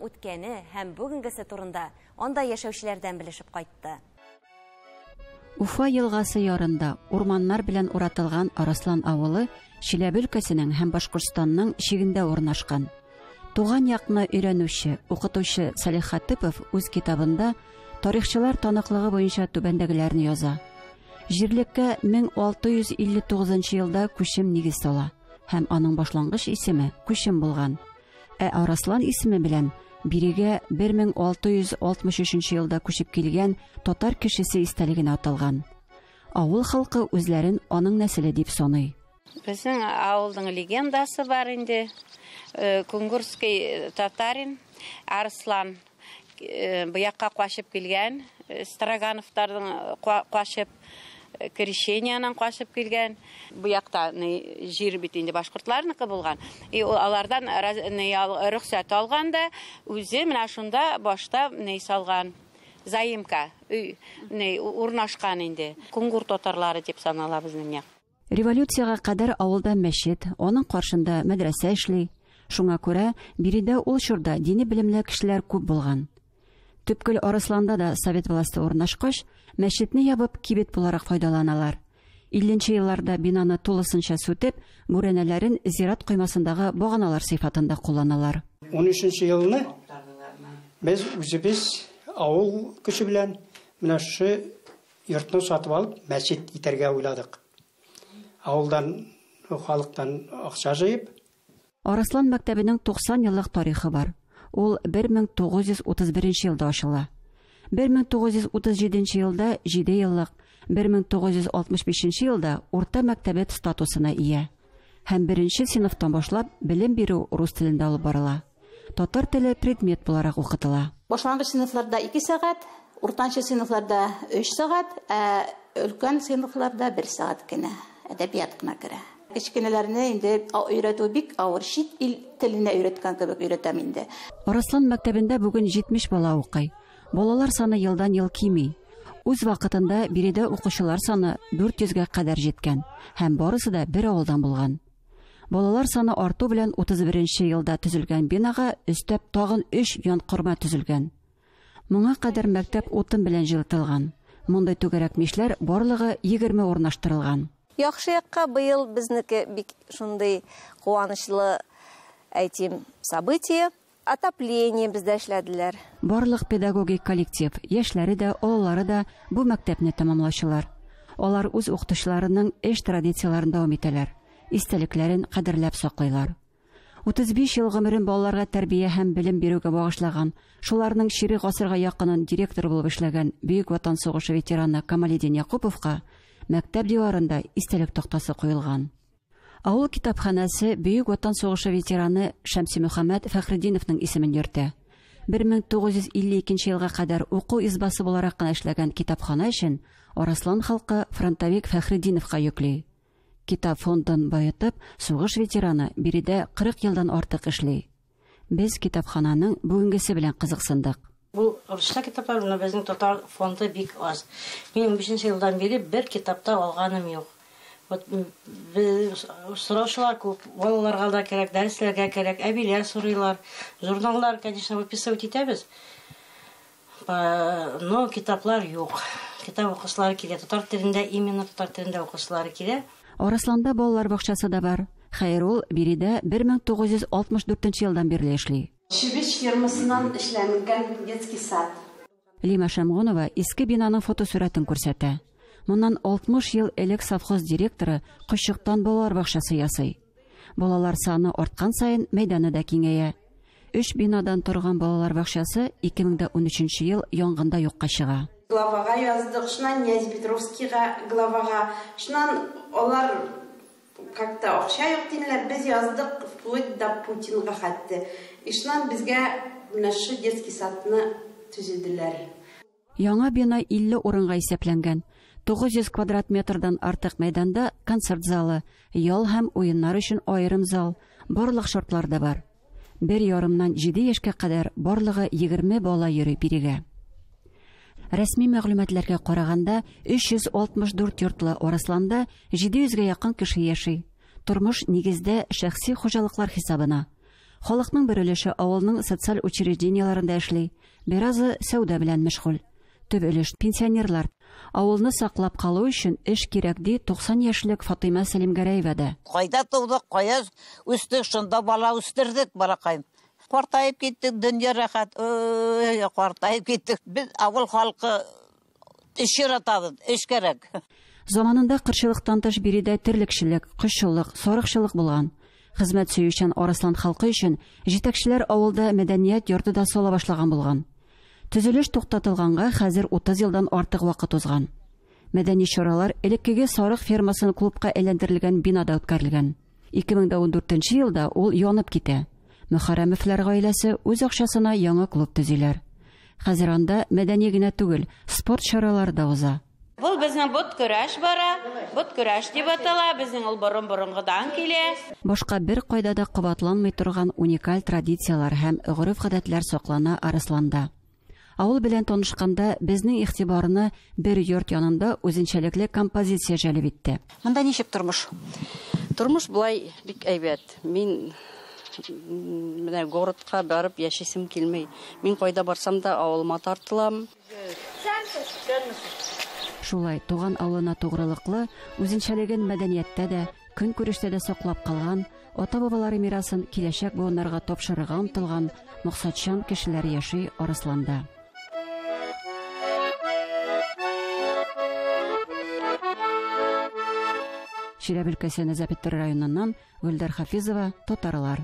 Үткәне һәм бүгенгесе турында анда яшәүчеләрдән белешеп кайтты. Уфа елгасы ярында урманнар белән уратылган Арыслан авылы Чиләбе өлкәсенең һәм Башкортстанның чигендә урнашкан. Туган якны өйрәнүче, укытучы Салих Хатыпов үз китабында тарихчылар таныклыгы буенча түбәндәгеләрне яза. Җирлеккә 1659 елда Күчем нигез сала һәм аның башлангыч исеме Күчем булган. Ә Арыслан исеме белән бирегә 1663 елда күчеп килгән татар кешесе истәлегенә аталган. Авыл халкы үзләрен аның нәселе дип саный. Безнең авылның легендасы бар инде. Кунгурский татарин Арыслан бу якка качып килгән, Строгановтардан качып, крещениянан качып килгән. Бу якта җир бит инде башкортларныкы булган. И ул алардан рөхсәт алган да, үзе менә шунда башта ни салган. Заимка, өй, урнашкан инде. Кунгур татарлары дип санала безнең як. Революциягә кадәр авылда мәчет, аның каршында мәдрәсә эшли. Шуңа күрә биредә ул чорда дини белемле кешеләр күп булган. Төпкел Арысланда да совет власте урнашкач, мәчетне ябып кибет буларак файдаланалар. 50 елларда бинаны тулысынча сүтеп, бүрәнәләрен зират коймасындагы баганалар сыйфатында кулланалар. 13 елны без үзебез авыл көче белән менә шушы йортны сатып алып мәчет итәргә уйладык. Авылдан, халыктан акча җыеп. Арыслан мәктәбенең 90 еллык тарихы бар. Ул 1931 елда ачыла. 1937 елда 7 еллык, 1965 елда урта мәктәбе статусына ия. Һәм беренче сыйныфтан башлап белем бирү рус телендә алып барыла. Татар теле предмет буларак укытыла. Башлангыч сыйныфларда 2 сәгать, уртанчы сыйныфларда 3 сәгать, ә өлкән сыйныфларда 1 сәгать кенә әдәбият кына керә. Кечкенәләрне инде өйрәтү бик авыр, чит ил теленә өйрәткән кебек өйрәтәм инде. Арыслан мәктәбендә бүген 70 бала укый. Балалар саны елдан-ел кими. Үз вакытында биредә укучылар саны 400гә кадәр җиткән һәм барысы да бер авылдан булган. Балалар саны арту белән 31 елда төзелгән бинага өстәп тагын 3 янкорма төзелгән. Моңа кадәр мәктәп утын белән җылытылган. Мондай түгәрәк мишләр барлыгы 20 урнаштырылган. Яхшы якка быел безнеке бик шундый куанычлы, әйтим, событие. Отопление бездә эшләделәр. Барлык педагогик коллектив, яшьләре дә, олылары да бу мәктәпне тәмамлаучылар. Алар үз укытучыларының эш традицияләрен дәвам итәләр, истәлекләрен кадерләп саклыйлар. 35 ел гомерен балаларга тәрбия һәм белем бирүгә багышлаган, шуларның чирек гасырга якынын директор булып эшләгән Бөек Ватан сугышы ветераны Камалетдин Якуповка мәктәп диварында истәлек тактасы куелган. Авыл китапханәсе Бөек Ватан сугышы ветераны Шәмси Мөхәммәд Фәхретдиновның исемен йөртә. 1952 елга кадәр уку избасы буларак кына эшләгән китапхана өчен Арыслан халкы фронтовик Фәхретдиновка йөкли. Китап фондын баетып, сугыш ветераны биредә 40 елдан артык эшли. Без китапхананың бүгенгесе белән кызыксындык. Бу русча китаплар, менә безнең татар фонды бик аз. Мин 15 елдан бире бер китапта алганым юк. Вот без сораучылар күп, балаларга да кирәк, дәресләргә кирәк, әбиләр сорыйлар. Журналлар, конечно, выписывать итәбез. Но китаплар юк. Китап укысылары килә. Татар телендә, именно татар телендә укысылары килә. Арысланда балалар бакчасы да бар. Хәер, ул биредә 1964 елдан бирле эшли. Чебеш фермасыннан эшләнгән детский сад. Лима Шамгунова иске бинаның фотосурәтен күрсәтә. Моннан 60 ел элек совхоз директоры кошчыктан балалар бакчасы ясый. Балалар саны арткан саен мәйданы да киңәя. 3 бинадан торган балалар бакчасы 2013 ел янгында юкка чыга. Главага яздык, шуннан Нязепетровскийга главага, шуннан алар как-то акча юк диләр, без яздык вплоть до Путинга хәтта. И шуннан безгә менә шу детский садны төзеделәр. Яңа бина 50 урынга исәпләнгән. 900 квадрат метрдан артык мәйданда концерт залы, ял һәм уеннар өчен аерым зал, барлык шартлар да бар. Бер ярымнан 7 яшькә кадәр барлыгы 20 бала йөри бирегә. Рәсми мәгълүматларга караганда, 364 йортлы Арысланда 700гә якын кеше яши. Тормыш нигездә шәхси хуҗалыклар хисабына. Халыкның бер өлеше авылның социаль учреждениеләрендә эшли, беразы сәүдә белән мәшгуль. Төп өлеш пенсионерлар. Авылны саклап калу өчен эш кирәк, ди 90 яшьлек Фатыйма Сәлимгәрәева да. Кайда тудык, кая үстек, шунда бала үстердек, балакаем. Картаеп киттек, дөнья рәхәт, ой, картаеп киттек. Без авыл халкы эш яратабыз, эш кирәк. Заманында кырчылыктан тыш биредә терлекчелек, кошчылык, сарыкчылык булган. Хезмәт сөючән Арыслан халкы өчен җитәкчеләр авылда мәдәният йорты да сала башлаган булган. Төзелеш туктатылганга хәзер 30 елдан артык вакыт узган. Мәдәни чаралар элеккеге сарык фермасын клубка әйләндерелгән бинада үткәрелгән. 2014 елда ул янып китә. Мөхәррәмовлар гаиләсе үз акчасына яңа клуб төзиләр. Хәзер анда мәдәни генә түгел, спорт чаралары да уза. Бу безнең бот көрәш бара, бот көрәш дип атала, безнең ул борын-борынгыдан килә. Башка бер кайда да кабатланмый торган уникаль традицияләр һәм гореф-гадәтләр саклана Арысланда. Авыл белән танышканда безнең игътибарны бер йорт янында үзенчәлекле композиция җәлеп итте. Монда ничек тормыш? Тормыш болай бик әйбәт. Мин менә городка барып яшисем килми. Мин кайда барсам да авылыма тартылам. Шулай туган авылына тугрылыклы, үзенчәлеген мәдәнияттә дә, көнкүрештә дә саклап калган, ата-бабалары мирасын киләчәк буыннарга тапшырырга омтылган максатчан кешеләр яши Арысланда. Чиләбе өлкәсе Нәзәпеттер районыннан Гөлдәр Хафизова, Татарлар.